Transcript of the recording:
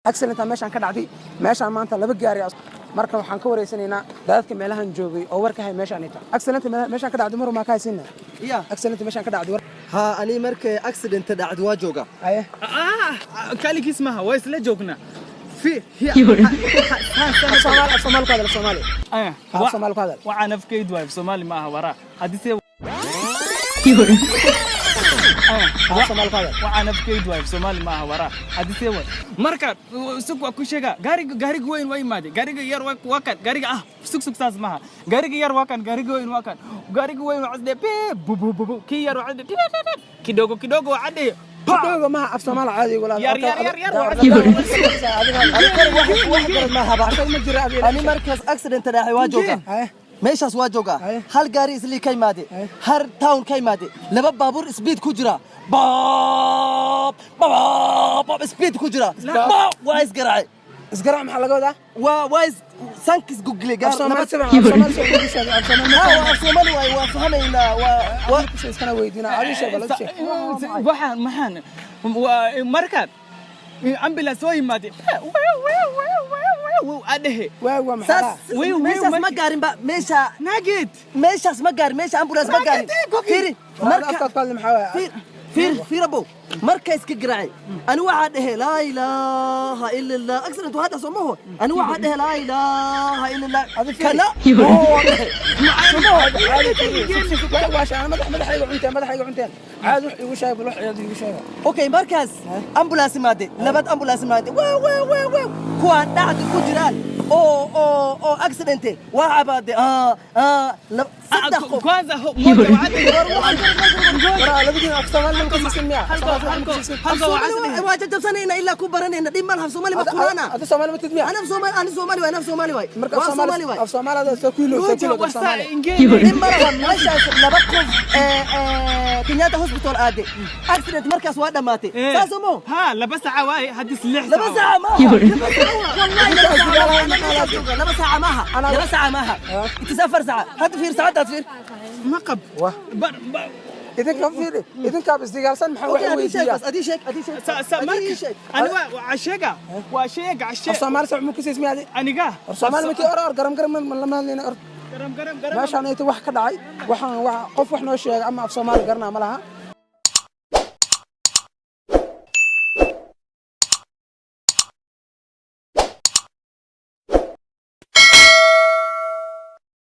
Accident meeshaan ka dhacday, meeshaan maanta laba gaari. Marka waxaan ka wareysanaynaa dadka meelahan joogay oo war ka hay meeshaan ita accident meeshaan ka dhacday. Mar maa ka haysina? Ya. Accident meeshaan ka dhacday war. Ha, ani markay accident dhacdo waa jooga. Haye. Kaligiis maaha, waa isla joognaa fi. Af Soomaali, af Soomaali ku hadal, af Soomaali. Af Soomaali ku hadal. Waxaan afkayd waay, Soomaali ma aha waraa haddii se. Af Soomaali ku hadal. Waxaan afkayd waay, Soomaali ma aha waraa haddii se way. Marka sug, waa ku sheega. Gaariga, gaariga weyn waa imaaday, gaariga yar waa kan, gaariga ah. Sug, sug, saas maaha. Gaariga yar waa kan, gaariga weyn waa kan. Gaariga weyn waa casde be bu bu bu bu, kii yar waa casde kidogo kidogo, waa cadde. Kidogo maaha, af Soomaali caadi walaal. Yar, yar, yar, yar, waa. Ani wax garad ma haba. Asaga ma jira abi. Ani markaas accident dhacay waa jooga. Haye. Meeshaas waa jooga. Haye. Hal gaari islii ka imaade, Haye. har town ka imaade, laba baabuur speed ku jira, baab baab baab, speed ku jira, baab, waa isgaraacay. Isgaraac maxaa laga wadaa? Waa is sankis gugle. Af Soomaali si af Soomaali si ugu sheeg, af Soomaali. Ha, waa af Soomaali waay, waa fahmaynaa, waa iskana weydiina, adi sheeg, bal sheeg. Waxaan maxaan marka ambulance soo yimaade adhehe. Waa maxaa? Saas. Wii, Meeshaas ma gaarin ba meesha. Naageed. Meeshaas ma gaarin, meesha ambulance ma gaarin. Fiiri. Marka marka afkaad ku hadli maxaa waaye? Fiir, fiir, fiir abow, marka iska garaacay ani waxaa dhehe "Laa ilaaha ila Allah." Accident waa hadda, soo maho? Ani waxaa dhehe "Laa ilaaha ila Allah." Adi fiiri. Kana oo dhehe. Waa madaxayga cunteen, madaxayga cunteen. Caadi wax iigu sheeg bal, wax caadi iigu sheega. Okay, markaas ambulance imaade, labad ambulance imaade, waa waa waa waa kuwaan dhacdi ku jiraan oo accident waa cabaade saddex qof. Kwanza moja waa cadde. Waraa labadiin af Soomaali ma kusiisin miya? Soomaali waa jajabsanayna ilaa ku baranayna, dhib malaha. Soomaali ma quraana. Adi Soomaali ma tid miya? Ana Soomaali, ani Soomaali waay, ana Soomaali waay. Marka Waa Soomaali waay. Af Soomaali ada soo kuilo, soo kuilo af Soomaali. Dhib malaha. Meeshaas laba qof ee Kenyatta Hospital aade, accident markaas waa dhammaatay, saas mo. Ha, 2 saaca waaye, haddii 6. 2 saaca maaha, wallahi 2 saaca maaha. Ana meeshaas jooga, 2 saaca maaha, 2 saaca maaha, it is 4 saaca. Hadda fiir, saacadaas fiir. Ma qab. Wah. Idinka fiiri, idinkaaba isdagaalsan, maxaa wax okay, adii sheeg. weydiiyaa? Bas adii sheeg, adii sheeg, adii sheeg. Ani waa sheega, waa sheega. Af Soomaali sax ma kusiis miya adi? Aniga. Af Soomaali ma tii? Or or garam garam ma lama hadlayna, or. Garam garam garam. Meeshaan ayta wax ka dhacay, waxaan wax qof wax noo sheega ama af Soomaali garanaa ma laha.